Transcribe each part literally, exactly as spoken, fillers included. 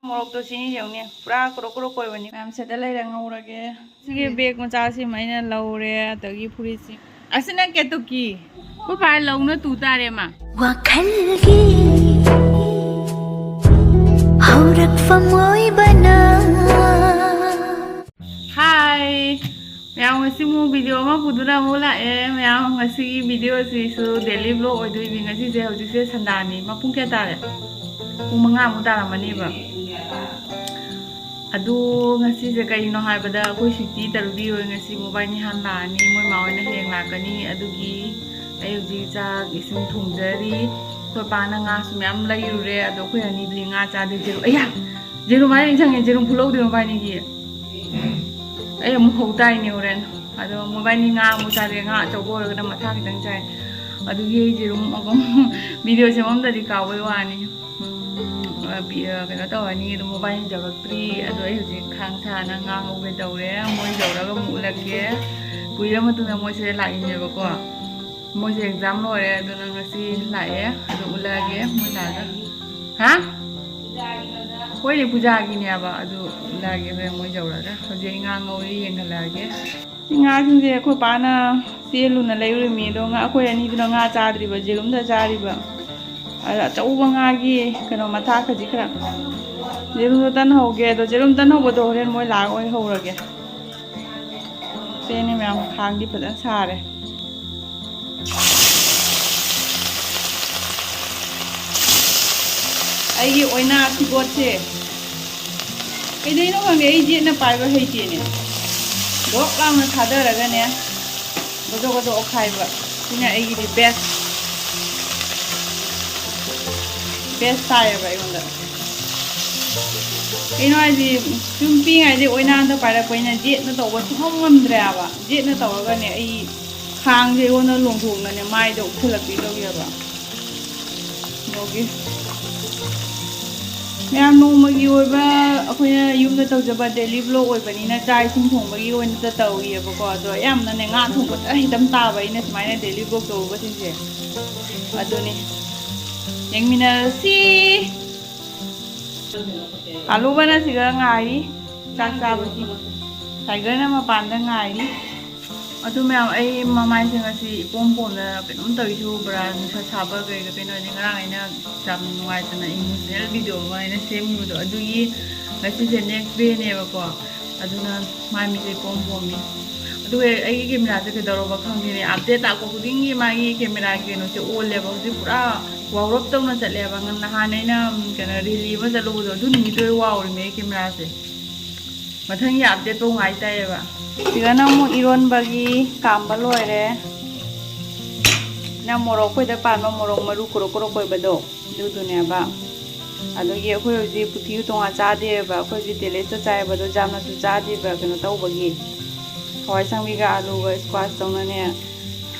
ꯃꯣꯔꯣꯛꯇꯣ ꯁꯤꯅꯤ ꯌꯦꯡꯉꯨꯅꯦ, ꯄꯨꯔꯥ ꯀ꯭ꯔꯣꯛ ꯀ꯭ꯔꯣꯛ ꯑꯣꯏꯕꯅꯤ꯫ ꯃꯌꯥꯝ ꯁꯤꯗ ꯂꯩꯔꯦ ꯉꯧꯔꯒꯦ꯫ ꯁꯤꯒꯤ ꯕꯦꯒ ꯃꯆꯥꯁꯤꯃ ꯑꯩꯅ ꯂꯧꯔꯦ, ꯑꯗꯒꯤ ꯐꯨꯔꯤꯠꯁꯤ꯫ ꯑꯁꯤꯅ ꯀꯦꯇꯨꯀꯤ꯫ ꯑꯩꯈꯣꯏ ꯄꯥꯏ ꯂꯧꯅ ꯇꯨ ꯇꯥꯔꯦ ꯃꯥ꯫ ꯋꯥꯈꯜꯒꯤ ꯍꯧꯔꯛꯐꯝ ꯑꯣꯏꯕꯅ꯫ ꯍꯥꯏ ꯃꯌꯥꯝ, ꯉꯁꯤ ꯑꯃꯨꯛ ꯚꯤꯗꯤꯑꯣ ꯑꯃ ꯄꯨꯗꯨꯅ ꯑꯃꯨꯛ ꯂꯥꯛꯑꯦ꯫ ꯃꯌꯥꯝ, ꯉꯁꯤꯒꯤ ꯚꯤꯗꯤꯑꯣꯁꯤꯁꯨ ꯗꯦꯂꯤ ꯕ꯭ꯂꯣꯒ ꯑꯣꯏꯗꯣꯏꯅꯤ꯫ ꯉꯁꯤꯁꯦ, ꯍꯧꯖꯤꯛꯁꯦ ꯁꯟꯗꯥꯅꯤ꯫ ꯃꯄꯨꯡ ꯀꯌꯥ ꯇꯥꯔꯦ? ꯄꯨꯡ ꯃꯉꯥꯃꯨꯛ ꯇꯥꯔꯝꯃꯅꯤꯕ꯫ ꯑꯗꯣ ꯉꯁꯤꯁꯦ ꯀꯩꯅꯣ ꯍꯥꯏꯕꯗ, ꯑꯩꯈꯣꯏ ꯁ꯭ꯋꯤꯇꯤ ꯇꯔꯨꯕꯤ ꯍꯣꯏ ꯉꯁꯤ ꯃꯣꯕꯥꯏꯅꯤ ꯍꯥꯟꯅ ꯂꯥꯛꯑꯅꯤ, ꯃꯣꯏ ꯃꯥ ꯍꯣꯏꯅ ꯍꯌꯦꯡ ꯂꯥꯛꯀꯅꯤ꯫ ꯑꯗꯨꯒꯤ ꯑꯩ ꯍꯧꯖꯤꯛ ꯆꯥꯛ ꯏꯁꯤꯡ ꯊꯣꯡꯖꯔꯤ꯫ ꯑꯩꯈꯣꯏ ꯄꯥꯅ ꯉꯥꯁꯨ ꯃꯌꯥꯝ ꯂꯩꯔꯨꯔꯦ, ꯑꯗꯣ ꯑꯩꯈꯣꯏ ꯑꯅꯤꯗꯤ ꯉꯥ ꯆꯥꯗꯦ꯫ ꯖꯦꯔꯨꯝ, ꯑꯌꯥ! ꯖꯦꯔꯨꯝ ꯍꯥꯏꯔ ꯅꯤꯡꯁꯤꯡꯉꯦ, ꯖꯦꯔꯨꯝ ꯐꯨꯠꯍꯧꯗꯦ ꯃꯕꯥꯅꯤꯒꯤ꯫ ꯑꯩ ꯑꯃꯨꯛ ꯍꯧ ꯇꯥꯏꯅꯦ ꯍꯣꯔꯦꯟ꯫ ꯑꯗꯣ ꯃꯕꯥꯅꯤ ꯉꯥ ꯑꯃꯨꯛ ꯆꯥꯗꯦ, ꯉꯥ ꯑꯆꯧꯕ ꯑꯣꯏꯔꯒꯅ ꯃꯊꯥ ꯈꯤꯇꯪ ꯆꯥꯏ꯫ ꯑꯗꯨꯒꯤ ꯑꯩ ꯖꯦꯔꯨꯝ ꯑꯃꯨꯛ ꯚꯤꯗꯤꯑꯣ ꯁꯦꯝꯃꯝꯗꯗꯤ ꯀꯥꯎꯕꯩ ꯋꯥꯅꯤ꯫ ꯎꯝ, ꯑ, ꯕꯤ-, ꯑ, ꯀꯩꯅꯣ ꯇꯧꯔꯅꯤ, ꯑꯗꯣ ꯃꯣꯕꯥꯏꯜ ꯌꯧꯔꯛꯇ꯭ꯔꯤ꯫ ꯑꯗꯣ ꯑꯩ ꯍꯧꯖꯤꯛ ꯈꯥꯡ ꯁꯥꯅ ꯉꯥ ꯉꯧꯒꯦ ꯇꯧꯔꯦ꯫ ꯃꯣꯏ ꯌꯧꯔꯒ ꯑꯃꯨꯛ ꯎꯠꯂꯛꯀꯦ꯫ ꯀꯨꯏꯔ ꯃꯇꯨꯡꯗ ꯃꯣꯏꯁꯦ ꯂꯥꯛꯏꯅꯦꯕꯀꯣ꯫ ꯃꯣꯏꯁꯦ ꯑꯦꯛꯖꯥꯝ ꯂꯣꯏꯔꯦ, ꯑꯗꯨꯅ ꯉꯁꯤ ꯂꯥꯛꯑꯦ꯫ ꯑꯗꯨ ꯎꯠꯂꯛꯑꯒꯦ ꯃꯣꯏ ꯂꯥꯛꯑꯒ꯫ ꯍꯥ? ꯍꯣꯏꯅꯦ, ꯄꯨꯖꯥꯒꯤꯅꯦꯕ꯫ ꯑꯗꯨ ꯎꯠꯂꯛꯑꯒꯦ ꯍꯣꯔꯦꯟ ꯃꯣꯏ ꯌꯧꯔꯒ꯫ ꯍꯧꯖꯤꯛ ꯑꯩ ꯉꯥ ꯉꯧꯔꯤ, ꯌꯦꯡꯍꯜꯂꯛꯑꯒꯦ꯫ ꯁꯤ ꯉꯥꯁꯤꯡꯁꯦ ꯑꯩꯈꯣꯏ ꯄꯥꯅ ꯆꯦꯜꯂꯨꯅ ꯂꯩꯔꯨꯔꯤꯃꯤ꯫ ꯑꯗꯣ ꯉꯥ, ꯑꯩꯈꯣꯏ ꯑꯅꯤꯗꯨꯅ ꯉꯥ ꯆꯥꯗ꯭ꯔꯤꯕ, ꯖꯦꯔꯨꯝꯗ ꯆꯥꯔꯤꯕ꯫ ꯑꯗ ꯑꯆꯧꯕ ꯉꯥꯒꯤ ꯀꯩꯅꯣ ꯃꯊꯥ ꯈꯖꯤꯛ ꯈꯔ꯫ ꯖꯦꯔꯨꯝꯗꯣ ꯇꯟ ꯍꯧꯒꯦ꯫ ꯑꯗꯣ ꯖꯦꯔꯨꯝ ꯇꯟ ꯍꯧꯕꯗꯣ ꯍꯣꯔꯦꯟ ꯃꯣꯏ ꯂꯥꯛꯑꯒ ꯑꯣꯏ ꯍꯧꯔꯒꯦ꯫ ꯁꯦꯅꯦ ꯃꯌꯥꯝ, ꯈꯥꯡꯗꯤ ꯐꯖꯅ ꯁꯥꯔꯦ꯫ ꯑꯩꯒꯤ ꯑꯣꯏꯅ ꯐꯤꯒꯣꯠꯁꯦ ꯀꯩꯗꯩꯅꯣ ꯈꯪꯗꯦ, ꯑꯩ ꯌꯦꯠꯅ ꯄꯥꯏꯕ ꯍꯩꯇꯦꯅꯦ꯫ ꯗꯣꯛ ꯂꯥꯎꯅ ꯊꯥꯗꯔꯒꯅꯦ, ꯒꯣꯗꯣꯛ ꯒꯣꯗꯣꯛ ꯑꯣꯠꯈꯥꯏꯕ꯫ ꯁꯤꯅ ꯑꯩꯒꯤꯗꯤ ꯕꯦꯁ, ꯕꯦꯁ ꯇꯥꯏꯌꯦꯕ ꯑꯩꯉꯣꯟꯗ꯫ ꯀꯩꯅꯣ ꯍꯥꯏꯁꯦ, ꯁꯨꯝ ꯄꯤꯛꯏꯉꯩꯗꯩ ꯑꯣꯏꯅꯥꯗ ꯄꯥꯏꯔꯛꯄꯅꯤꯅ ꯌꯦꯠꯅ ꯇꯧꯕ ꯁꯨꯡꯉꯝ ꯉꯝꯗ꯭ꯔꯦ ꯍꯥꯏꯕ꯫ ꯌꯦꯠꯅ ꯇꯧꯔꯒꯅꯦ, ꯑꯩ ꯈꯥꯡꯁꯦ ꯑꯩꯉꯣꯟꯗ ꯂꯣꯡꯊꯣꯛꯅꯅꯦ ꯃꯥꯏꯗ ꯎꯞꯁꯜꯂꯛꯄꯤ ꯇꯧꯋꯦꯕ꯫ ꯑꯗꯨꯒꯤ ꯃꯌꯥꯝ ꯅꯣꯡꯃꯒꯤ ꯑꯣꯏꯕ ꯑꯩꯈꯣꯏꯅ ꯌꯨꯝꯗ ꯇꯧꯖꯕ ꯗꯦꯂꯤ ꯕ꯭ꯂꯣꯒ ꯑꯣꯏꯕꯅꯤꯅ ꯆꯥꯛ ꯏꯁꯤꯡ ꯊꯣꯡꯕꯒꯤ ꯑꯣꯏꯅ ꯇꯧꯔꯤꯌꯦꯕꯀꯣ꯫ ꯑꯗꯣ ꯑꯌꯥꯝꯕꯅꯅꯦ ꯉꯥ ꯊꯣꯡꯕꯗ ꯈꯤꯇꯪ ꯇꯥꯕ ꯑꯩꯅ ꯁꯨꯃꯥꯏꯅ ꯗꯦꯂꯤ ꯕ꯭ꯂꯣꯒ ꯇꯧꯕꯁꯤꯡꯁꯦ꯫ ꯑꯗꯨꯅꯤ꯫ ꯌꯦꯡꯃꯤꯟꯅꯔꯁꯤ꯫ ꯑꯥꯂꯨꯕꯅ ꯁꯤꯒ ꯉꯥꯏꯔꯤ ꯆꯥꯛ ꯆꯥꯕꯒꯤ꯫ ꯇꯥꯏꯒꯔꯅ ꯃꯄꯥꯟꯗ ꯉꯥꯏꯔꯤ꯫ ꯑꯗꯨ ꯃꯌꯥꯝ, ꯑꯩ ꯃꯃꯥꯏꯁꯦ ꯉꯁꯤ ꯏꯄꯣꯝ ꯄꯣꯝꯅ ꯀꯩꯅꯣꯝ ꯇꯧꯏꯁꯤꯕꯨ, ꯕ꯭ꯔꯥ, ꯅꯨꯡꯁꯥ ꯁꯥꯕ ꯀꯩꯒ ꯀꯩꯅꯣ, ꯍꯥꯏꯗꯤ ꯉꯔꯥꯡ ꯑꯩꯅ ꯌꯥꯝ ꯅꯨꯡꯉꯥꯏꯇꯅ ꯏꯃꯣꯁꯅꯦꯜ ꯚꯤꯗꯤꯑꯣ ꯑꯃ ꯑꯩꯅ ꯁꯦꯝꯈꯤꯕꯗꯣ, ꯑꯗꯨꯒꯤ ꯉꯁꯤꯁꯦ ꯅꯦꯛꯁ ꯗꯦꯅꯦꯕꯀꯣ꯫ ꯑꯗꯨꯅ ꯃꯥꯏ ꯃꯤꯠꯁꯦ ꯏꯄꯣꯝ ꯄꯣꯝꯃꯤ꯫ ꯑꯗꯨꯒ ꯑꯩꯒꯤ ꯀꯦꯃꯦꯔꯥꯁꯦ ꯀꯩꯗꯧꯔꯕ ꯈꯪꯗꯦꯅꯦ, ꯑꯞꯗꯦꯠ ꯂꯥꯛꯄ ꯈꯨꯗꯤꯡꯒꯤ ꯃꯥꯒꯤ ꯀꯦꯃꯦꯔꯥꯒꯤ ꯀꯩꯅꯣꯁꯦ ꯑꯣꯜꯂꯦꯕ꯫ ꯍꯧꯖꯤꯛ ꯄꯨꯔꯥ ꯋꯥꯎꯔꯞ ꯇꯧꯅ ꯆꯠꯂꯦꯕ꯫ ꯅꯍꯥꯟ ꯑꯩꯅ, ꯎꯝ, ꯀꯩꯅꯣ, ꯔꯦꯂꯤ ꯑꯃ ꯆꯠꯂꯨꯕꯗꯣ, ꯑꯗꯨ ꯅꯨꯃꯤꯠꯇꯨ ꯑꯣꯏ ꯋꯥꯎꯔꯤꯃꯦ ꯑꯩ ꯀꯦꯃꯦꯔꯥꯁꯦ꯫ ꯃꯊꯪꯒꯤ ꯑꯞꯗꯦꯠ ꯐꯥꯎ ꯉꯥꯏ ꯇꯥꯏꯌꯦꯕ꯫ ꯁꯤꯗꯅ ꯑꯃꯨꯛ ꯏꯔꯣꯟꯕꯒꯤ ꯀꯥꯝꯕ ꯂꯣꯏꯔꯦ꯫ ꯅ ꯃꯣꯔꯣꯛ, ꯑꯩꯈꯣꯏꯗ ꯄꯥꯟꯕ ꯃꯣꯔꯣꯛ ꯃꯔꯨ ꯀꯣꯔꯣꯛ ꯀꯣꯔꯣꯛ ꯀꯣꯏꯕꯗꯣ, ꯑꯗꯨꯗꯨꯅꯦꯕ꯫ ꯑꯗꯒꯤ ꯑꯩꯈꯣꯏ ꯍꯧꯖꯤꯛ ꯄꯨꯊꯤꯁꯨ ꯇꯣꯉꯥꯟ ꯆꯥꯗꯦꯕ, ꯑꯩꯈꯣꯏ ꯍꯧꯖꯤꯛ ꯇꯦꯂꯦꯁꯇ ꯆꯥꯏꯕ, ꯑꯗꯣ ꯖꯥꯝꯅꯁꯨ ꯆꯥꯗꯦꯕ, ꯀꯩꯅꯣ ꯇꯧꯕꯒꯤ, ꯍꯋꯥꯏ ꯑꯁꯥꯡꯕꯤꯒ ꯑꯥꯂꯨꯒ ꯁ꯭ꯀ꯭ꯋꯥꯁ ꯇꯧꯅꯅꯦ,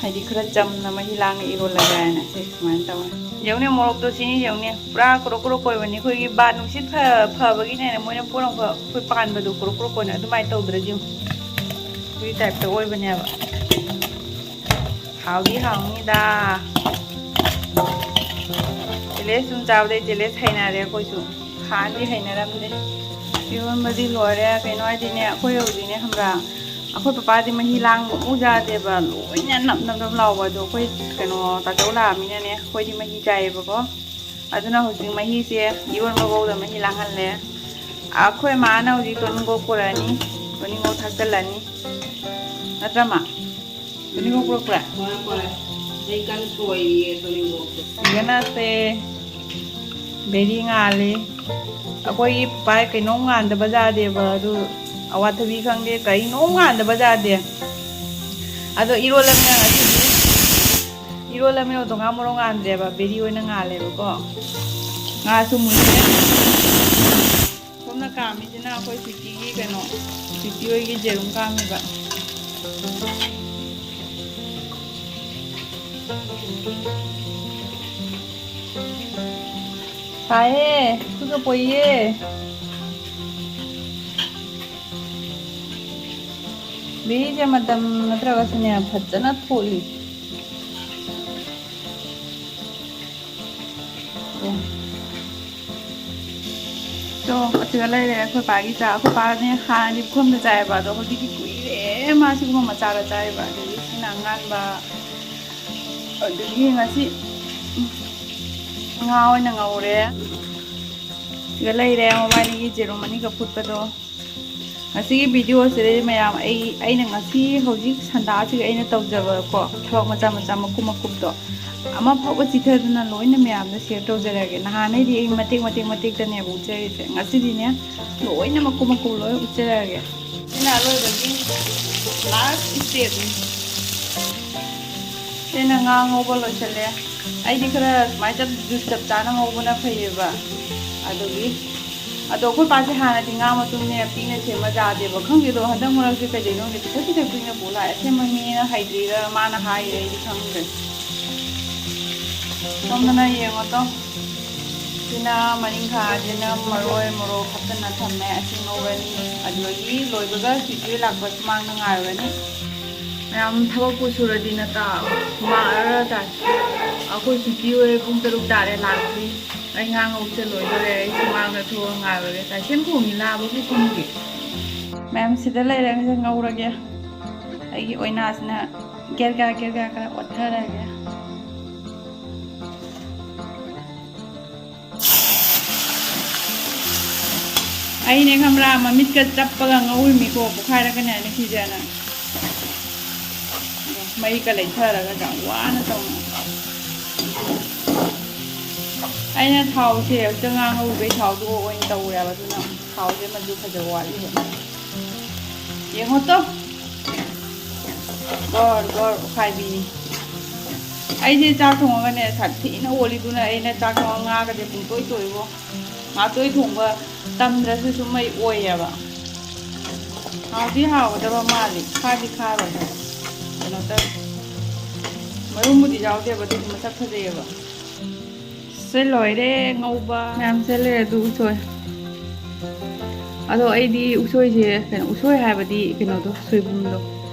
ꯍꯥꯏꯗꯤ ꯈꯔ ꯆꯝꯅ ꯃꯍꯤ ꯂꯥꯡꯅ ꯏꯔꯣꯜꯂꯒꯦ ꯍꯥꯏꯅ ꯁꯤ ꯁꯨꯃꯥꯏꯅ ꯇꯧꯔꯦ꯫ ꯌꯦꯡꯉꯨꯅꯦ, ꯃꯣꯔꯣꯛꯇꯣ ꯁꯤꯅꯤ ꯌꯦꯡꯉꯨꯅꯦ, ꯄꯨꯔꯥ ꯀꯣꯔꯣꯛ ꯀꯣꯔꯣꯛ ꯀꯣꯏꯕꯅꯤ꯫ ꯑꯩꯈꯣꯏꯒꯤ ꯕꯥꯠ ꯅꯨꯡꯁꯤꯠ ꯐ-, ꯐꯕꯒꯤꯅꯦꯅ ꯃꯣꯏꯅ ꯄꯣꯔꯛꯄ ꯑꯩꯈꯣꯏ ꯄꯥꯟꯕꯗꯣ ꯀꯣꯔꯣꯛ ꯀꯣꯔꯣꯛ ꯀꯣꯏꯅ ꯑꯗꯨꯃꯥꯏꯅ ꯇꯧꯗ꯭ꯔꯗꯤ ꯌꯦꯡꯉꯨ꯫ ꯑꯗꯨꯒꯤ ꯇꯥꯏꯞꯇ ꯑꯣꯏꯕꯅꯦꯕ꯫ ꯍꯥꯎꯗꯤ ꯍꯥꯎꯅꯤꯗ꯫ ꯇꯦꯂꯦꯁ ꯁꯨꯝ ꯆꯥꯕꯗꯩ ꯇꯦꯂꯦꯁ ꯍꯩꯅꯔꯦ ꯑꯩꯈꯣꯏꯁꯨ꯫ ꯍꯥꯟꯅꯗꯤ ꯍꯩꯅꯔꯝꯗꯦ꯫ ꯏꯔꯣꯟꯕꯗꯤ ꯂꯣꯏꯔꯦ꯫ ꯀꯩꯅꯣ ꯍꯥꯏꯗꯤꯅꯦ, ꯑꯩꯈꯣꯏ ꯍꯧꯖꯤꯛꯅꯦ ꯈꯪꯕ꯭ꯔꯥ, ꯑꯩꯈꯣꯏ ꯄꯄꯥꯗꯤ ꯃꯍꯤ ꯂꯥꯡꯕ ꯑꯃꯨꯛ ꯌꯥꯗꯦꯕ, ꯂꯣꯏꯅ ꯅꯞ ꯅꯞ ꯅꯞ ꯂꯥꯎꯕ꯫ ꯑꯗꯣ ꯑꯩꯈꯣꯏ ꯀꯩꯅꯣ ꯇꯥꯆꯧ ꯂꯥꯛꯑꯃꯤꯅꯅꯦ, ꯑꯩꯈꯣꯏꯗꯤ ꯃꯍꯤ ꯆꯥꯏꯌꯦꯕꯀꯣ꯫ ꯑꯗꯨꯅ ꯍꯧꯖꯤꯛ ꯃꯍꯤꯁꯦ ꯏꯔꯣꯟꯕ ꯐꯥꯎꯗ ꯃꯍꯤ ꯂꯥꯡꯍꯜꯂꯦ꯫ ꯑꯩꯈꯣꯏ ꯃꯥꯅ ꯍꯧꯖꯤꯛ ꯇꯣꯅꯤꯡꯈꯣꯛ ꯄꯨꯔꯛꯑꯅꯤ, ꯇꯣꯅꯤꯡꯈꯣꯛ ꯊꯥꯛꯆꯜꯂꯅꯤ꯫ ꯅꯠꯇ꯭ꯔ ꯃꯥ? ꯇꯣꯅꯤꯡꯈꯣꯛ ꯄꯨꯔꯛꯄ꯭ꯔꯥ? ꯍꯣꯏ, ꯍꯣꯏ꯫ ꯑꯩ ꯀꯟꯅ ꯁꯣꯏꯔꯤꯌꯦ ꯇꯣꯅꯤꯡꯈꯣꯛꯇꯣ꯫ ꯁꯤꯗꯅꯁꯦ ꯕꯦꯔꯤ ꯉꯥꯜꯂꯤ꯫ ꯑꯩꯈꯣꯏꯒꯤ ꯄꯥꯏ ꯀꯩꯅꯣꯝ ꯉꯥꯟꯗꯕ ꯌꯥꯗꯦꯕ, ꯑꯗꯨ ꯑꯋꯥꯊꯕꯤ ꯈꯪꯗꯦ, ꯀꯩꯅꯣꯝ ꯉꯥꯟꯗꯕ ꯌꯥꯗꯦ꯫ ꯑꯗꯣ ꯏꯔꯣꯜꯂꯝꯅ ꯉꯁꯤꯗꯤ ꯏꯔꯣꯜꯂꯝꯃꯦ꯫ ꯑꯗꯣ ꯉꯥ ꯃꯣꯔꯣꯛ ꯉꯥꯟꯗ꯭ꯔꯦꯕ, ꯕꯦꯔꯤ ꯑꯣꯏꯅ ꯉꯥꯜꯂꯦꯕꯀꯣ꯫ ꯉꯥꯁꯨ ꯃꯨꯟꯈ꯭ꯔꯦ꯫ ꯁꯣꯝꯅ ꯀꯥꯝꯃꯤꯁꯤꯅ ꯑꯩꯈꯣꯏ ꯁ꯭ꯋꯤꯇꯤꯒꯤ ꯀꯩꯅꯣ, ꯁ꯭ꯋꯤꯇꯤ ꯍꯣꯏꯒꯤ ꯖꯦꯔꯨꯝ ꯀꯥꯝꯃꯤꯕ꯫ ꯁꯥꯏꯍꯦ, ꯈꯨꯠꯀ ꯄꯣꯛꯏꯌꯦ꯫ ꯕꯦꯔꯤꯁꯦ ꯃꯇꯝ ꯅꯠꯇ꯭ꯔꯒꯁꯨꯅꯦ, ꯐꯖꯅ ꯊꯣꯛꯏ꯫ ꯑꯣ꯫ ꯇꯣ, ꯑꯁꯤꯗ ꯂꯩꯔꯦ ꯑꯩꯈꯣꯏ ꯄꯥꯒꯤ ꯆꯥ꯫ ꯑꯩꯈꯣꯏ ꯄꯥꯅꯦ ꯍꯥꯟꯅꯗꯤ ꯄꯨꯈꯝꯗ ꯆꯥꯏꯌꯦꯕ, ꯑꯗꯣ ꯍꯧꯖꯤꯛꯇꯤ ꯀꯨꯏꯔꯦ ꯃꯥ ꯁꯤꯒꯨꯝꯕ ꯃꯆꯥꯗ ꯆꯥꯏꯕ꯫ ꯑꯗꯒꯤ ꯁꯤꯅ ꯑꯉꯥꯟꯕ, ꯑꯗꯒꯤ ꯉꯁꯤ ꯉꯥ ꯑꯣꯏꯅ ꯉꯧꯔꯦ꯫ ꯁꯤꯒ ꯂꯩꯔꯦ ꯃꯕꯥꯅꯤꯒꯤ ꯖꯦꯔꯨꯝ ꯑꯅꯤꯒ ꯐꯨꯠꯄꯗꯣ꯫ ꯉꯁꯤꯒꯤ ꯚꯤꯗꯤꯑꯣꯁꯤꯗꯗꯤ ꯃꯌꯥꯝ, ꯑꯩ, ꯑꯩꯅ ꯉꯁꯤ ꯍꯧꯖꯤꯛ ꯁꯟꯗꯥꯁꯤꯒ ꯑꯩꯅ ꯇꯧꯖꯕꯀꯣ, ꯊꯕꯛ ꯃꯆꯥ ꯃꯆꯥ ꯃꯀꯨꯞ ꯃꯀꯨꯞꯇꯣ ꯑꯃ ꯐꯥꯎꯕ ꯆꯤꯊꯗꯅ ꯂꯣꯏꯅ ꯃꯌꯥꯝꯗ ꯁꯤꯌꯔ ꯇꯧꯖꯔꯛꯑꯒꯦ꯫ ꯅꯍꯥꯟꯉꯩꯗꯤ ꯑꯩ ꯃꯇꯦꯛ ꯃꯇꯦꯛ ꯃꯇꯦꯛꯇꯅꯦꯕ ꯎꯠꯆꯔꯤꯁꯦ꯫ ꯉꯁꯤꯗꯤꯅꯦ, ꯂꯣꯏꯅ ꯃꯀꯨꯞ ꯃꯀꯨꯞ ꯂꯣꯏ ꯎꯠꯆꯔꯛꯑꯒꯦ꯫ ꯁꯤꯅ ꯑꯔꯣꯏꯕꯒꯤ ꯂꯥꯁ ꯁ꯭ꯇꯦꯞꯅꯤ꯫ ꯁꯤꯅ ꯉꯥ ꯉꯧꯕ ꯂꯣꯏꯁꯤꯜꯂꯦ꯫ ꯑꯩꯗꯤ ꯈꯔ ꯁꯨꯃꯥꯏꯅ ꯆꯞ, ꯖꯨꯁ ꯆꯞ ꯆꯥꯅ ꯉꯧꯕꯅ ꯐꯩꯌꯦꯕ꯫ ꯑꯗꯨꯒꯤ, ꯑꯗꯣ ꯑꯩꯈꯣꯏ ꯄꯥꯁꯦ ꯍꯥꯟꯅꯗꯤ ꯉꯥ ꯃꯇꯨꯝꯅꯦ ꯄꯤꯛꯅ ꯁꯦꯝꯕ ꯆꯥꯗꯦꯕ꯫ ꯈꯪꯗꯦ, ꯑꯗꯣ ꯍꯟꯗꯛ ꯃꯔꯛꯁꯦ ꯀꯩꯗꯧꯅꯣ ꯈꯪꯗꯦ, ꯄꯤꯛꯇꯛ ꯄꯤꯛꯇꯛ ꯄꯤꯛꯅ ꯄꯨ ꯂꯥꯛꯑꯦ꯫ ꯑꯁꯦꯡꯕ ꯃꯤꯅ ꯍꯩꯗ꯭ꯔꯤꯔꯥ ꯃꯥꯅ ꯍꯥꯏꯔꯤꯔꯥ ꯑꯩꯗꯤ ꯈꯪꯗ꯭ꯔꯦ꯫ ꯁꯣꯝꯗꯅ ꯌꯦꯡꯉꯣ ꯇꯣ꯫ ꯁꯤꯅ ꯃꯔꯤꯡꯈꯥ, ꯁꯤꯅ ꯃꯔꯣꯏ, ꯃꯣꯔꯣꯛ ꯍꯥꯞꯆꯤꯟꯅ ꯊꯝꯃꯦ꯫ ꯑꯁꯤ ꯉꯧꯔꯅꯤ꯫ ꯑꯗꯨꯗꯒꯤ ꯂꯣꯏꯕꯒ ꯁ꯭ꯋꯤꯇꯤ ꯂꯥꯛꯄ ꯁꯨꯃꯥꯡꯗ ꯉꯥꯏꯔꯨꯔꯅꯤ꯫ ꯃꯌꯥꯝ ꯊꯕꯛꯄꯨ ꯁꯨꯔꯗꯤ ꯅꯠꯇ ꯍꯨꯃꯥꯡ ꯑꯔ ꯇꯥꯏ꯫ ꯑꯩꯈꯣꯏ ꯁꯨꯇꯤ ꯑꯣꯏꯔꯦ, ꯄꯨꯡ ꯇꯔꯨꯛ ꯇꯥꯔꯦ ꯂꯥꯛꯇ꯭ꯔꯤ꯫ ꯑꯩ ꯉꯥ ꯉꯧꯕꯁꯦ ꯂꯣꯏꯗꯣꯔꯦ꯫ ꯑꯩ ꯁꯨꯃꯥꯡꯗ ꯊꯣꯛꯑ ꯉꯥꯏꯔꯨꯔꯒꯦ꯫ ꯀꯩꯊꯦꯜ ꯈꯣꯡꯉꯤ ꯂꯥꯕꯒꯤ ꯈꯣꯡꯒꯤ꯫ ꯃꯌꯥꯝ ꯁꯤꯗ ꯂꯩꯔꯦ, ꯉꯧꯔꯒꯦ꯫ ꯑꯩꯒꯤ ꯑꯣꯏꯅꯥꯁꯤꯅ ꯒꯦꯔꯒꯥ ꯒꯦꯔꯒꯥ ꯈꯔ ꯑꯣꯠꯊꯔꯒꯦ꯫ ꯑꯩꯅꯦ ꯈꯪꯕ꯭ꯔꯥ, ꯃꯃꯤꯠꯀ ꯆꯞꯄꯒ ꯉꯧꯔꯤꯃꯤꯀꯣ, ꯄꯣꯛꯈꯥꯏꯔꯛꯀꯅꯤ ꯍꯥꯏꯅ ꯀꯤꯖꯅ꯫ ꯃꯩꯒ ꯂꯩꯊꯔꯒ ꯌꯥꯝ ꯋꯥꯅ ꯇꯧꯅ꯫ ꯑꯩꯅ ꯊꯥꯎꯁꯦ ꯍꯦꯛꯇ ꯉꯥ ꯉꯧꯕꯩ ꯊꯥꯎꯗꯣ ꯑꯣꯏꯅ ꯇꯧꯔꯦꯕ, ꯑꯗꯨꯅ ꯊꯥꯎꯁꯦ ꯃꯆꯨ ꯐꯖꯕ ꯋꯥꯠꯂꯤꯕ꯫ ꯌꯦꯡꯉꯣ ꯇꯣ꯫ ꯒꯣꯔ ꯒꯣꯔ ꯑꯣꯠꯈꯥꯏꯕꯤꯅꯤ꯫ ꯑꯩꯁꯦ ꯆꯥꯛ ꯊꯣꯡꯉꯒꯅꯦ ꯁꯥꯊꯤꯅ ꯑꯣꯜꯂꯤꯗꯨꯅ ꯑꯩꯅ ꯆꯥꯛ ꯊꯣꯡꯉ ꯉꯥꯒꯁꯦ ꯄꯨꯡꯇꯣꯏ ꯇꯣꯏꯕꯣ꯫ ꯉꯥꯇꯣꯏ ꯊꯣꯡꯕ ꯇꯝꯗ꯭ꯔꯁꯨ ꯁꯨꯝ ꯑꯩ ꯑꯣꯏꯌꯦꯕ꯫ ꯍꯥꯎꯗꯤ ꯍꯥꯎꯒꯗꯕ ꯃꯥꯜꯂꯤ, ꯈꯥꯗꯤ ꯈꯥꯔꯣꯏ꯫ ꯀꯩꯅꯣ ꯇꯧꯋꯦ꯫ ꯃꯔꯨꯝꯕꯨꯗꯤ ꯌꯥꯎꯗꯦꯕ, ꯑꯗꯨꯗꯤ ꯃꯁꯛ ꯐꯖꯩꯌꯦꯕ꯫ ꯁꯤ ꯂꯣꯏꯔꯦ ꯉꯧꯕ꯫ ꯃꯌꯥꯝ ꯁꯤ ꯂꯩꯔꯦ ꯑꯗꯨ ꯎꯁꯣꯏ꯫ ꯑꯗꯣ ꯑꯩꯗꯤ ꯎꯁꯣꯏꯁꯦ, ꯀꯩꯅꯣ, ꯎꯁꯣꯏ ꯍꯥꯏꯕꯗꯤ ꯀꯩꯅꯣꯗꯣ, ꯁꯣꯏꯕꯨꯝꯗꯣ꯫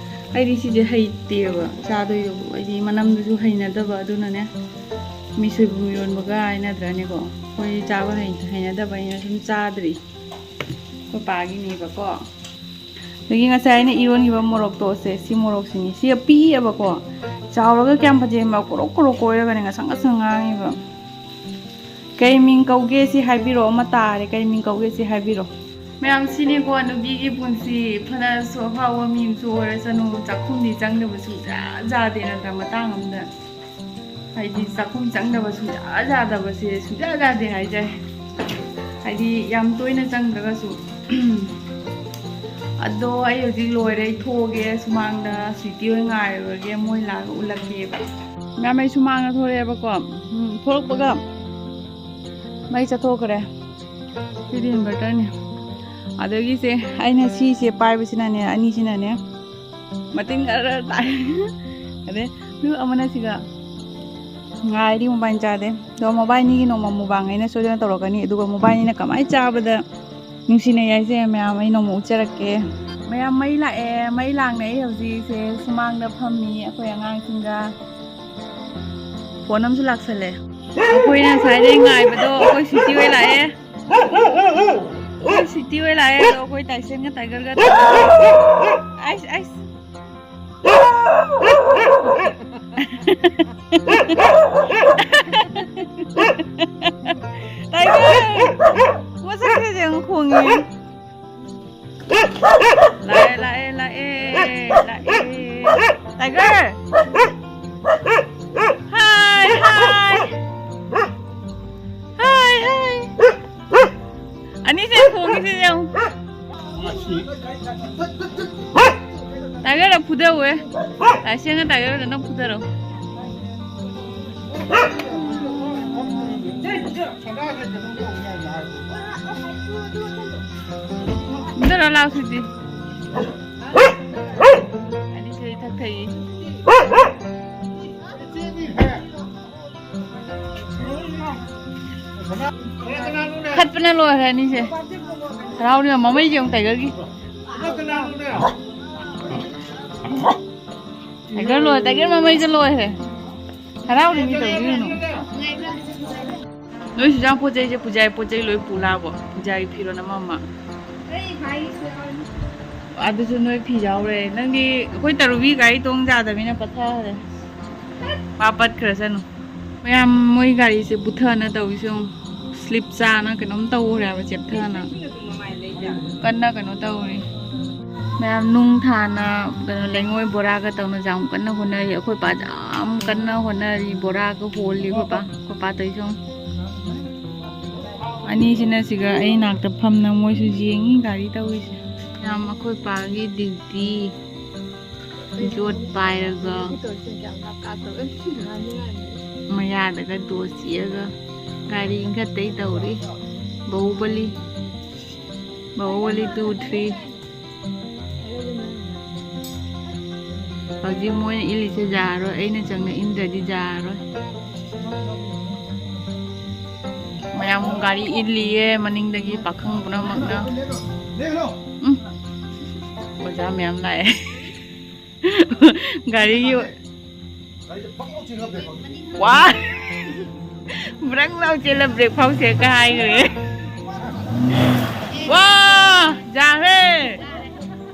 ꯑꯩꯗꯤ ꯁꯤꯁꯦ ꯍꯩꯇꯦꯕ ꯆꯥꯗꯣꯏꯗꯣ꯫ ꯑꯩꯗꯤ ꯃꯅꯝꯗꯨꯁꯨ ꯍꯩꯅꯗꯕ, ꯑꯗꯨꯅꯅꯦ꯫ ꯃꯤ ꯁꯣꯏꯕꯨꯝ ꯏꯔꯣꯟꯕꯒ ꯍꯥꯏꯅꯗ꯭ꯔꯅꯦꯀꯣ꯫ ꯑꯩꯈꯣꯏ ꯆꯥꯕ ꯍꯩ-, ꯍꯩꯅꯗꯕ ꯑꯩꯅ ꯁꯨꯝ ꯆꯥꯗ꯭ꯔꯤ꯫ ꯑꯩꯈꯣꯏ ꯄꯥꯒꯤꯅꯦꯕꯀꯣ꯫ ꯑꯗꯒꯤ ꯉꯁꯥꯏ ꯑꯩꯅ ꯏꯔꯣꯟꯈꯤꯕ ꯃꯣꯔꯣꯛꯇꯣ ꯁꯦ, ꯁꯤ ꯃꯣꯔꯣꯛꯁꯤꯅꯤ꯫ ꯁꯤ ꯄꯤꯛꯑꯦꯕꯀꯣ꯫ ꯆꯥꯎꯔꯒ ꯀꯌꯥꯝ ꯐꯖꯩ, ꯃ-, ꯀꯣꯔꯣꯛ ꯀꯣꯔꯣꯛ ꯀꯣꯏꯔꯒꯅꯦ ꯉꯁꯪ ꯉꯁꯪ ꯉꯥꯡꯉꯤꯕ꯫ ꯀꯩ ꯃꯤꯡ ꯀꯧꯒꯦ ꯁꯤ ꯍꯥꯏꯕꯤꯔꯛꯑꯣ꯫ ꯑꯃ ꯇꯥꯔꯦ꯫ ꯀꯩ ꯃꯤꯡ ꯀꯧꯒꯦ ꯁꯤ ꯍꯥꯏꯕꯤꯔꯛꯑꯣ꯫ ꯃꯌꯥꯝ, ꯁꯤꯅꯤꯀꯣ ꯅꯨꯄꯤꯒꯤ ꯄꯨꯟꯁꯤ꯫ ꯐꯅꯁꯨ ꯑꯐꯥꯎꯕ ꯃꯤ ꯑꯃꯁꯨ ꯑꯣꯏꯔꯁꯅꯨ, ꯆꯥꯛꯈꯨꯝꯗꯤ ꯆꯪꯗꯕ ꯁꯨꯡꯌꯥ ꯌꯥꯗꯦ ꯅꯠꯇ꯭ꯔꯥ? ꯃꯇꯥꯡ ꯑꯃꯗ꯫ ꯍꯥꯏꯗꯤ ꯆꯥꯛꯈꯨꯝ ꯆꯪꯗꯕ ꯁꯨꯡꯌꯥ ꯌꯥꯗꯕꯁꯦ ꯁꯨꯡꯌꯥ ꯌꯥꯗꯦ ꯍꯥꯏꯖꯩ꯫ ꯍꯥꯏꯗꯤ ꯌꯥꯝ ꯇꯣꯏꯅ ꯆꯪꯗ꯭ꯔꯒꯁꯨ꯫ ꯑꯗꯣ ꯑꯩ ꯍꯧꯖꯤꯛ ꯂꯣꯏꯔꯦ, ꯑꯩ ꯊꯣꯛꯑꯒꯦ꯫ ꯁꯨꯃꯥꯡꯗ ꯁ꯭ꯋꯤꯇꯤ ꯍꯣꯏ ꯉꯥꯏꯔꯨꯔꯒꯦ, ꯃꯣꯏ ꯂꯥꯛꯑꯒ ꯎꯠꯂꯛꯀꯦꯕ꯫ ꯃꯌꯥꯝ, ꯑꯩ ꯁꯨꯃꯥꯡꯗ ꯊꯣꯛꯂꯛꯑꯦꯕꯀꯣ꯫ ꯎꯝ, ꯊꯣꯛꯂꯛꯄꯒ ꯃꯩ ꯆꯠꯊꯣꯛꯈ꯭ꯔꯦ꯫ ꯁꯤꯗꯤ inverterꯅꯦ꯫ ꯑꯗꯒꯤꯁꯦ ꯑꯩꯅ ꯁꯤꯁꯦ ꯄꯥꯏꯕꯁꯤꯅꯅꯦ, ꯑꯅꯤꯁꯤꯅꯅꯦ ꯃꯇꯤꯟ ꯈꯔ ꯇꯥꯏ꯫ ꯑꯗꯩ ꯑꯃꯅ ꯁꯤꯒ ꯉꯥꯏꯔꯤ, ꯃꯣꯕꯥꯏꯜ ꯆꯥꯗꯦ꯫ ꯑꯗꯣ ꯃꯣꯕꯥꯏꯜꯅꯤꯒꯤ ꯅꯣꯡꯃ ꯃꯨꯕꯥꯡ ꯑꯩꯅ ꯁꯣꯏꯗꯅ ꯇꯧꯔꯛꯀꯅꯤ꯫ ꯑꯗꯨꯒ ꯃꯣꯕꯥꯏꯜꯅꯤꯅ ꯀꯃꯥꯏꯅ ꯆꯥꯕꯗ ꯅꯨꯡꯁꯤꯅꯩ ꯍꯥꯏꯁꯦ ꯃꯌꯥꯝ ꯑꯩ ꯅꯣꯡꯃ ꯎꯠꯆꯔꯛꯀꯦ꯫ ꯃꯌꯥꯝ, ꯃꯩ ꯂꯥꯛꯑꯦ, ꯃꯩ ꯂꯥꯡꯅ ꯑꯩ ꯍꯧꯖꯤꯛꯁꯦ ꯁꯨꯃꯥꯡꯗ ꯐꯝꯃꯤ ꯑꯩꯈꯣꯏ ꯑꯉꯥꯡꯁꯤꯡꯒ꯫ ꯐꯣꯟ ꯑꯃꯁꯨ ꯂꯥꯛꯁꯜꯂꯦ꯫ ꯑꯩꯈꯣꯏꯅ ꯉꯁꯥꯏꯗꯩ ꯉꯥꯏꯕꯗꯣ ꯑꯩꯈꯣꯏ ꯁ꯭ꯋꯤꯇꯤ ꯍꯣꯏ ꯂꯥꯛꯑꯦ꯫ ꯑꯩꯈꯣꯏ ꯁ꯭ꯋꯤꯇꯤ ꯍꯣꯏ ꯂꯥꯛꯑꯦ, ꯑꯗꯣ ꯑꯩꯈꯣꯏ ꯇꯥꯏꯁꯟꯒ ꯇꯥꯏꯒꯔꯒ ꯇꯧꯔꯒ꯫ ꯑꯩꯁ, ꯑꯩꯁ꯫ ꯇꯥꯏꯒꯔ! ꯃꯁꯛꯁꯦ ꯌꯦꯡꯉꯨ, ꯈꯣꯡꯉꯤ꯫ ꯂꯥꯛꯑꯦ, ꯂꯥꯛꯑꯦ, ꯂꯥꯛꯑꯦ, ꯂꯥꯛꯑꯦ꯫ ꯇꯥꯏꯒꯔ! ꯍꯥꯏ, ꯍꯥꯏ꯫ ꯍꯥꯏ, ꯍꯥꯏ꯫ ꯑꯅꯤꯁꯦ ꯈꯣꯡꯉꯤꯁꯦ ꯌꯦꯡꯉꯨ꯫ ꯇꯥꯏꯒꯔꯗ ꯐꯨꯗꯧꯋꯦ꯫ ꯇꯥꯏꯁꯦꯟꯒ ꯇꯥꯏꯒꯔꯒ ꯅꯪ ꯐꯨꯗꯔꯣ꯫ ꯐꯨꯗꯔꯣ ꯂꯥꯎ ꯁꯤꯗꯤ꯫ ꯑꯅꯤꯁꯦ ꯏꯊꯛ ꯊꯛꯏ꯫ ꯈꯠꯄꯅ ꯂꯣꯏꯈ꯭ꯔꯦ ꯑꯅꯤꯁꯦ꯫ ꯍꯔꯥꯎꯔꯤꯕ ꯃꯃꯩꯁꯦ ꯑꯃꯨꯛ ꯇꯥꯏꯒꯔꯒꯤ꯫ ꯇꯥꯏꯒꯔ ꯂꯣꯏ-, ꯇꯥꯏꯒꯔ ꯃꯃꯩꯁꯦ ꯂꯣꯏꯈ꯭ꯔꯦ꯫ ꯍꯔꯥꯎꯔꯤ ꯃꯤ ꯇꯧꯗꯣꯏꯅꯣ? ꯅꯣꯏ ꯆꯨꯔꯆꯥꯟ ꯄꯣꯠ ꯆꯩꯁꯦ ꯄꯨꯖꯥꯒꯤ ꯄꯣꯠ ꯆꯩ ꯂꯣꯏ ꯄꯨ ꯂꯥꯛꯑꯕꯣ? ꯄꯨꯖꯥꯒꯤ ꯐꯤꯔꯣꯜ ꯑꯃ ꯑꯃ꯫ ꯑꯗꯨꯁꯨ ꯅꯣꯏ ꯐꯤ ꯌꯥꯎꯔꯦ꯫ ꯅꯪꯗꯤ ꯑꯩꯈꯣꯏ ꯇꯔꯨꯕꯤ ꯒꯥꯔꯤ ꯇꯣꯡ ꯌꯥꯗꯕꯅꯤꯅ ꯄꯠꯊꯈ꯭ꯔꯦ꯫ ꯃꯥ ꯄꯠꯈ꯭ꯔꯁꯅꯨ꯫ ꯃꯌꯥꯝ ꯃꯣꯏ ꯒꯥꯔꯤꯁꯦ ꯄꯨꯊꯅ ꯇꯧꯔꯤꯁꯦ ꯌꯦꯡꯉꯨ꯫ ꯁ꯭ꯂꯤꯞ ꯆꯥꯅ ꯀꯩꯅꯣꯝ ꯇꯧꯔꯦ ꯍꯥꯏꯕ ꯆꯦꯞꯊꯅ꯫ ꯀꯟꯅ ꯀꯩꯅꯣ ꯇꯧꯔꯤ꯫ ꯃꯌꯥꯝ ꯅꯨꯡ ꯊꯥꯅ ꯀꯩꯅꯣ ꯂꯩꯉꯣꯏ ꯕꯣꯔꯥꯒ ꯇꯧꯅ ꯌꯥꯝ ꯀꯟꯅ ꯍꯣꯠꯅꯔꯤ꯫ ꯑꯩꯈꯣꯏ ꯄꯥꯁꯦ ꯌꯥꯝ ꯀꯟꯅ ꯍꯣꯠꯅꯔꯤ꯫ ꯕꯣꯔꯥꯒ ꯍꯣꯜꯂꯤ ꯑꯩꯈꯣꯏ ꯄꯥ꯫ ꯑꯩꯈꯣꯏ ꯄꯥ ꯇꯧꯔꯤꯁꯦ ꯌꯦꯡꯉꯨ꯫ ꯑꯅꯤꯁꯤꯅ ꯁꯤꯒ ꯑꯩ ꯅꯥꯛꯇ ꯐꯝꯅ ꯃꯣꯏꯁꯨ ꯌꯦꯡꯉꯤ ꯒꯥꯔꯤ ꯇꯧꯔꯤꯁꯦ꯫ ꯌꯥꯝ ꯑꯩꯈꯣꯏ ꯄꯥꯒꯤ ꯗ꯭ꯌꯨꯇꯤ꯫ ꯌꯣꯠ ꯄꯥꯏꯔꯒ ꯃꯌꯥꯗꯒ ꯗꯣ ꯆꯤꯛꯑꯒ ꯒꯥꯔꯤ ꯏꯟꯈꯠꯇꯩ ꯇꯧꯔꯤ꯫ Bahubali, Bahubali two, three꯫ ꯍꯧꯖꯤꯛ ꯃꯣꯏꯅ ꯏꯜꯂꯤꯁꯦ ꯌꯥꯔꯣꯏ, ꯑꯩꯅ ꯆꯪꯅ ꯏꯟꯗ꯭ꯔꯗꯤ ꯌꯥꯔꯣꯏ꯫ ꯃꯌꯥꯝ ꯒꯥꯔꯤ ꯏꯜꯂꯤꯌꯦ ꯃꯅꯤꯡꯗꯒꯤ ꯄꯥꯈꯪ ꯄꯨꯝꯅꯃꯛꯅ꯫ ꯎꯝ꯫ ꯑꯣꯖꯥ ꯃꯌꯥꯝ ꯂꯥꯛꯑꯦ꯫ ꯒꯥꯔꯤꯒꯤ ꯋꯥ꯫ ꯕ꯭ꯔꯪ ꯂꯥꯎ ꯆꯦꯜꯂ ꯕ꯭ꯔꯦꯛ ꯐꯥꯎ ꯁꯦꯠꯀ ꯍꯥꯏꯈ꯭ꯔꯦ꯫ ꯋꯥ꯫ ꯌꯥꯈ꯭ꯔꯦ꯫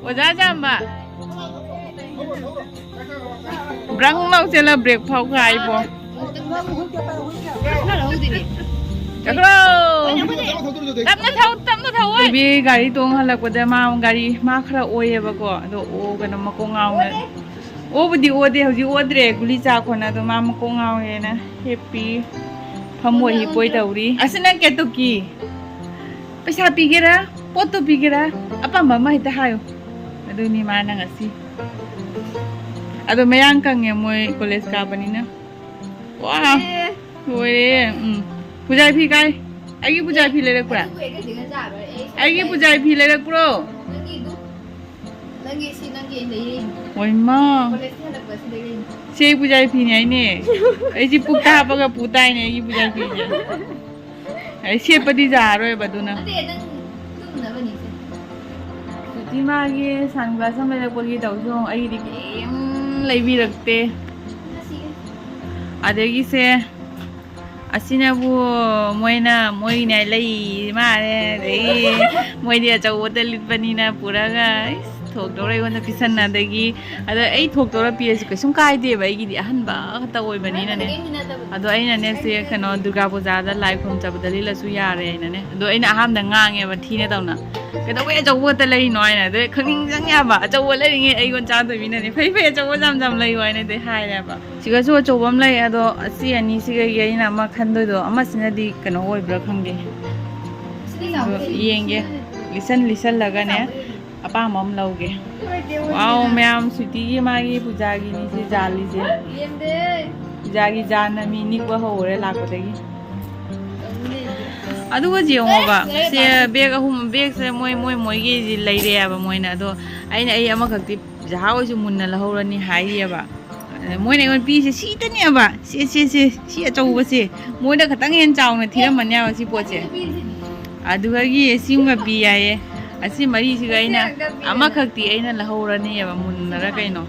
ꯑꯣꯖꯥ ꯆꯥꯝꯕ꯫ ꯕ꯭ꯔꯪ ꯂꯥꯎ ꯆꯦꯜꯂ ꯕ꯭ꯔꯦꯛ ꯐꯥꯎ ꯈꯥꯏꯕꯣ꯫ ꯆꯠꯈ꯭ꯔꯣ꯫ ꯇꯞꯅ ꯊꯧ, ꯇꯞꯅ ꯊꯧ꯫ ꯏꯕꯤ ꯒꯥꯔꯤ ꯇꯣꯡ ꯍꯜꯂꯛꯄꯗ ꯃꯥ ꯒꯥꯔꯤ ꯃꯥ ꯈꯔ ꯑꯣꯏꯌꯦꯕꯀꯣ꯫ ꯑꯗꯣ ꯑꯣ ꯀꯩꯅꯣ ꯃꯀꯣꯛ ꯉꯥꯎꯅ꯫ ꯑꯣꯕꯨꯗꯤ ꯑꯣꯗꯦ, ꯍꯧꯖꯤꯛ ꯑꯣꯗ꯭ꯔꯦ꯫ ꯒꯨꯂꯤ ꯆꯥ ꯈꯣꯠꯅ ꯑꯗꯣ ꯃꯥ ꯃꯀꯣꯛ ꯉꯥꯎꯋꯦꯅ ꯍꯤꯞꯄꯤ꯫ ꯐꯝꯃꯣꯏ ꯍꯤꯞꯄꯣꯏ ꯇꯧꯔꯤ꯫ ꯑꯁꯤ ꯅꯪ ꯀꯦꯇꯨꯀꯤ꯫ ꯄꯩꯁꯥ ꯄꯤꯒꯦꯔꯥ? ꯄꯣꯠꯇꯣ ꯄꯤꯒꯦꯔꯥ? ꯑꯄꯥꯝꯕ ꯑꯃ ꯍꯦꯛꯇ ꯍꯥꯏꯌꯨ꯫ ꯑꯗꯨꯅꯤ ꯃꯥꯅ ꯉꯁꯤ꯫ ꯑꯗꯣ ꯃꯌꯥꯡ ꯀꯪꯉꯦ ꯃꯣꯏ ꯀꯣꯂꯦꯖ ꯀꯥꯕꯅꯤꯅ꯫ ꯋꯥ! ꯂꯣꯏꯔꯦ꯫ ꯎꯝ꯫ ꯄꯨꯖꯥ ꯐꯤ ꯀꯥꯏ? ꯑꯩꯒꯤ ꯄꯨꯖꯥ ꯐꯤ ꯂꯩꯔꯛꯄ꯭ꯔꯥ? ꯑꯩꯒꯤ ꯄꯨꯖꯥ ꯐꯤ ꯂꯩꯔꯛꯄ꯭ꯔꯣ? ꯅꯪꯒꯤ ꯁꯤ ꯅꯪꯒꯤ ꯑꯩꯅ ꯂꯩꯔꯛꯏꯅꯤ꯫ ꯍꯣꯏꯃ꯫ ꯀꯣꯂꯦꯖꯇ ꯍꯜꯂꯛꯄꯁꯤ ꯂꯩꯔꯛꯏꯅꯤ꯫ ꯁꯤ ꯑꯩ ꯄꯨꯖꯥ ꯐꯤꯅꯤ ꯍꯥꯏꯅꯦ꯫ ꯑꯩꯁꯤ ꯄꯨꯛꯇ ꯍꯥꯞꯄꯒ ꯄꯨ ꯇꯥꯏꯅꯦ ꯑꯩꯒꯤ ꯄꯨꯖꯥ ꯐꯤꯁꯦ꯫ ꯑꯩ ꯁꯦꯠꯄꯗꯤ ꯌꯥꯔꯣꯏꯕ ꯑꯗꯨꯅ꯫ ꯅꯠꯇꯦ, ꯅꯪ ꯇꯨꯝꯅꯕꯅꯤ ꯁꯦ꯫ ꯁꯨꯇꯤ ꯃꯥꯒꯤ ꯁꯟ ꯒ꯭ꯂꯥꯁ ꯑꯃ ꯂꯩꯔꯛꯄꯒꯤ ꯇꯧꯁꯨ ꯑꯩꯒꯤꯗꯤ ꯀꯔꯤꯝ ꯂꯩꯕꯤꯔꯛꯇꯦ꯫ ꯉꯁꯤꯒꯤ꯫ ꯑꯗꯒꯤꯁꯦ ꯑꯁꯤꯅꯕꯨ ꯃꯣꯏꯅ ꯃꯣꯏꯅ ꯂꯩ ꯃꯥꯜꯂꯦ꯫ ꯑꯗꯒꯤ ꯃꯣꯏꯗꯤ ꯑꯆꯧꯕꯗ ꯂꯤꯠꯄꯅꯤꯅ ꯄꯨꯔꯒ ꯏꯁ ꯊꯣꯛꯇꯧꯔ ꯑꯩꯉꯣꯟꯗ ꯄꯤꯁꯟꯅꯗꯒꯤ꯫ ꯑꯗꯣ ꯑꯩ ꯊꯣꯛꯇꯧꯔ ꯄꯤꯔꯁꯨ ꯀꯩꯁꯨꯝ ꯀꯥꯏꯗꯦꯕ, ꯑꯩꯒꯤꯗꯤ ꯑꯍꯟꯕ ꯈꯛꯇ ꯑꯣꯏꯕꯅꯤꯅꯅꯦ꯫ ꯑꯗꯣ ꯑꯩꯅꯅꯦ ꯁꯤ ꯀꯩꯅꯣ ꯗꯨꯔꯒꯥ ꯄꯨꯖꯥꯗ ꯂꯥꯏ ꯈꯨꯔꯨꯝ ꯆꯠꯄꯗ ꯂꯤꯠꯂꯁꯨ ꯌꯥꯔꯦ ꯍꯥꯏꯅꯅꯦ꯫ ꯑꯗꯣ ꯑꯩꯅ ꯑꯍꯥꯟꯕꯗ ꯉꯥꯡꯉꯦꯕ ꯊꯤꯅ ꯇꯧꯅ, "ꯀꯩꯗꯧꯕꯩ ꯑꯆꯧꯕ ꯈꯛꯇ ꯂꯩꯔꯤꯅꯣ?" ꯍꯥꯏꯅ꯫ ꯑꯗꯣ ꯈꯪꯅꯤꯡ ꯆꯪ ꯌꯥꯕ, ꯑꯆꯧꯕ ꯂꯩꯔꯤꯉꯩ ꯑꯩꯉꯣꯟ ꯆꯥꯗꯣꯏ ꯃꯤꯅꯅꯦ, "ꯐꯩ ꯐꯩ, ꯑꯆꯧꯕ ꯌꯥꯝ ꯌꯥꯝ ꯂꯩꯌꯨ" ꯍꯥꯏꯅꯗꯤ ꯍꯥꯏꯔꯦꯕ꯫ ꯁꯤꯒꯁꯨ ꯑꯆꯧꯕ ꯑꯃ ꯂꯩ꯫ ꯑꯗꯣ ꯑꯁꯤ ꯑꯅꯤꯁꯤꯒꯒꯤ ꯑꯩꯅ ꯑꯃ ꯈꯟꯗꯣꯏꯗꯣ, ꯑꯃꯁꯤꯅꯗꯤ ꯀꯩꯅꯣ ꯑꯣꯏꯕ꯭ꯔꯥ ꯈꯪꯗꯦ꯫ ꯑꯗꯣ ꯌꯦꯡꯒꯦ, ꯂꯤꯁꯟ ꯂꯤꯁꯜꯂꯒꯅꯦ ꯑꯄꯥꯝꯕ ꯑꯃ ꯂꯧꯒꯦ꯫ ꯋꯥꯎ, ꯃꯌꯥꯝ ꯁ꯭ꯋꯤꯇꯤꯒꯤ ꯃꯥꯒꯤ ꯄꯨꯖꯥꯒꯤꯅꯤꯁꯦ ꯖꯥꯜꯂꯤꯁꯦ꯫ ꯄꯨꯖꯥꯒꯤ ꯖꯥꯟꯅ ꯃꯤ ꯅꯤꯛꯄ ꯍꯧꯔꯦ ꯂꯥꯛꯄꯗꯒꯤ꯫ ꯑꯗꯨꯒ ꯌꯦꯡꯉꯣꯕ, ꯁꯦ ꯕꯦꯒ ꯑꯍꯨꯝ, ꯕꯦꯒꯁꯦ ꯃꯣꯏ ꯃꯣꯏ ꯃꯣꯏꯒꯤ ꯂꯩꯔꯦꯕ ꯃꯣꯏꯅ꯫ ꯑꯗꯣ ꯑꯩꯅ ꯑꯩ ꯑꯃꯈꯛꯇꯤ ꯄꯨꯖꯥ ꯍꯣꯏꯁꯨ ꯃꯨꯟꯅ ꯂꯧꯍꯧꯔꯅꯤ ꯍꯥꯏꯔꯤꯑꯕ꯫ ꯃꯣꯏꯅ ꯑꯩꯉꯣꯟꯗ ꯄꯤꯔꯤꯁꯦ ꯁꯤꯇꯅꯦꯕ꯫ ꯁꯦ, ꯁꯦ, ꯁꯦ, ꯁꯤ ꯑꯆꯧꯕꯁꯦ꯫ ꯃꯣꯏꯗ ꯈꯇꯪ ꯍꯦꯟꯅ ꯆꯥꯎꯅ ꯊꯤꯔꯝꯃꯅꯦꯕ ꯁꯤ ꯄꯣꯠꯁꯦ꯫ ꯑꯗꯨꯗꯒꯤ ꯁꯤꯃꯒ ꯄꯤ ꯍꯥꯏꯌꯦ꯫ ꯑꯁꯤ ꯃꯔꯤꯁꯤꯒ ꯑꯩꯅ ꯑꯃꯈꯛꯇꯤ ꯑꯩꯅ ꯂꯧꯍꯧꯔꯅꯦꯕ, ꯃꯨꯟꯅꯔ ꯀꯩꯅꯣ꯫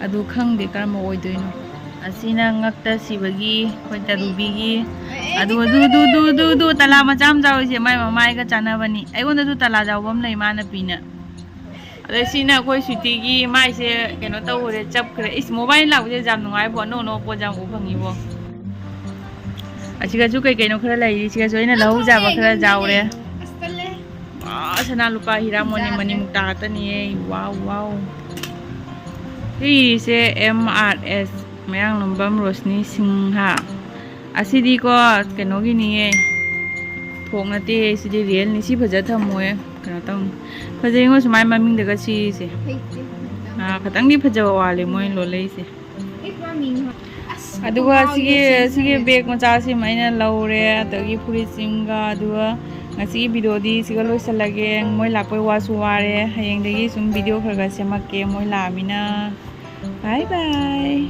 ꯑꯗꯨ ꯈꯪꯗꯦ ꯀꯔꯝꯕ ꯑꯣꯏꯗꯣꯏꯅꯣ꯫ ꯑꯁꯤꯅ ꯉꯛꯇ ꯁꯤꯕꯒꯤ ꯑꯩꯈꯣꯏ ꯇꯔꯨꯕꯤꯒꯤ꯫ ꯑꯗꯨ, ꯑꯗꯨ, ꯑꯗꯨ, ꯑꯗꯨ, ꯑꯗꯨ, ꯑꯗꯨ, ꯇꯂꯥ ꯃꯆꯥ ꯃꯆꯥ ꯑꯣꯏꯁꯦ ꯃꯥꯏ ꯃꯃꯥꯏꯒ ꯆꯥꯟꯅꯕꯅꯤ꯫ ꯑꯩꯉꯣꯟꯗꯁꯨ ꯇꯂꯥ ꯌꯥꯎꯕ ꯑꯃ ꯂꯩ ꯃꯥꯅ ꯄꯤꯅ꯫ ꯑꯗꯩ ꯁꯤꯅ ꯑꯩꯈꯣꯏ ꯁ꯭ꯋꯤꯇꯤꯒꯤ ꯃꯥꯏꯁꯦ ꯀꯩꯅꯣ ꯇꯧꯈ꯭ꯔꯦ, ꯆꯞꯈ꯭ꯔꯦ꯫ ꯏꯁ, ꯃꯣꯕꯥꯏꯜ ꯂꯥꯛꯄꯁꯦ ꯌꯥꯝ ꯅꯨꯡꯉꯥꯏꯕꯣ, ꯑꯅꯧ ꯑꯅꯧꯕ ꯄꯣꯠ ꯌꯥꯝ ꯎ ꯐꯪꯉꯤꯕꯣ꯫ ꯑꯁꯤꯒꯁꯨ ꯀꯩ ꯀꯩꯅꯣ ꯈꯔ ꯂꯩꯔꯤ, ꯁꯤꯒꯁꯨ ꯑꯩꯅ ꯂꯧꯍꯧꯖꯕ ꯈꯔ ꯌꯥꯎꯔꯦ꯫ ꯑꯁ, ꯇꯜꯂꯦ꯫ ꯑꯥ, ꯁꯅꯥ ꯂꯨꯄꯥ ꯍꯤꯔꯥ ꯃꯣꯅꯤ ꯃꯅꯤ ꯃꯨꯛꯇꯥ ꯉꯥꯛꯇꯅꯤꯌꯦ꯫ ꯋꯥꯎ, ꯋꯥꯎ꯫ ꯁꯤꯁꯦ ꯑꯦꯝ ꯑꯥꯔ ꯑꯦꯁ, ꯃꯌꯥꯡꯂꯝꯕꯝ ꯔꯣꯁꯅꯤ ꯁꯤꯡꯍ꯫ ꯑꯁꯤꯗꯤꯀꯣ ꯀꯩꯅꯣꯒꯤꯅꯤꯌꯦ, ꯐꯣꯛ ꯅꯠꯇꯦ, ꯁꯤꯗꯤ ꯔꯤꯌꯦꯜꯅꯤ꯫ ꯁꯤ ꯐꯖ ꯊꯝꯃꯣꯏ, ꯀꯩꯅꯣ ꯇꯧꯅꯤ꯫ ꯐꯖꯩꯉꯣ ꯁꯨꯃꯥꯏ ꯃꯃꯤꯡꯗꯒ ꯁꯤꯔꯤꯁꯦ꯫ ꯑꯥ, ꯈꯇꯪꯗꯤ ꯐꯖꯕ ꯋꯥꯠꯂꯦ ꯃꯣꯏ ꯂꯣꯜꯂꯛꯏꯁꯦ꯫ ꯑꯗꯨꯒ ꯁꯤꯒꯤ, ꯁꯤꯒꯤ ꯕꯦꯒ ꯃꯆꯥꯁꯤꯃ ꯑꯩꯅ ꯂꯧꯔꯦ, ꯑꯗꯒꯤ ꯐꯨꯔꯤꯠꯁꯤꯡꯒ꯫ ꯑꯗꯨꯒ ꯉꯁꯤꯒꯤ ꯚꯤꯗꯤꯑꯣꯗꯤ ꯁꯤꯒ ꯂꯣꯏꯁꯤꯜꯂꯒꯦ꯫ ꯃꯣꯏ ꯂꯥꯛꯄꯩ ꯋꯥꯁꯨ ꯋꯥꯔꯦ, ꯍꯌꯦꯡꯗꯒꯤ ꯁꯨꯝ ꯚꯤꯗꯤꯑꯣ ꯈꯔ ꯈꯔ ꯁꯦꯝꯃꯛꯀꯦ ꯃꯣꯏ ꯂꯥꯛꯑꯃꯤꯅ꯫ ꯕꯥꯏ ꯕꯥꯏ꯫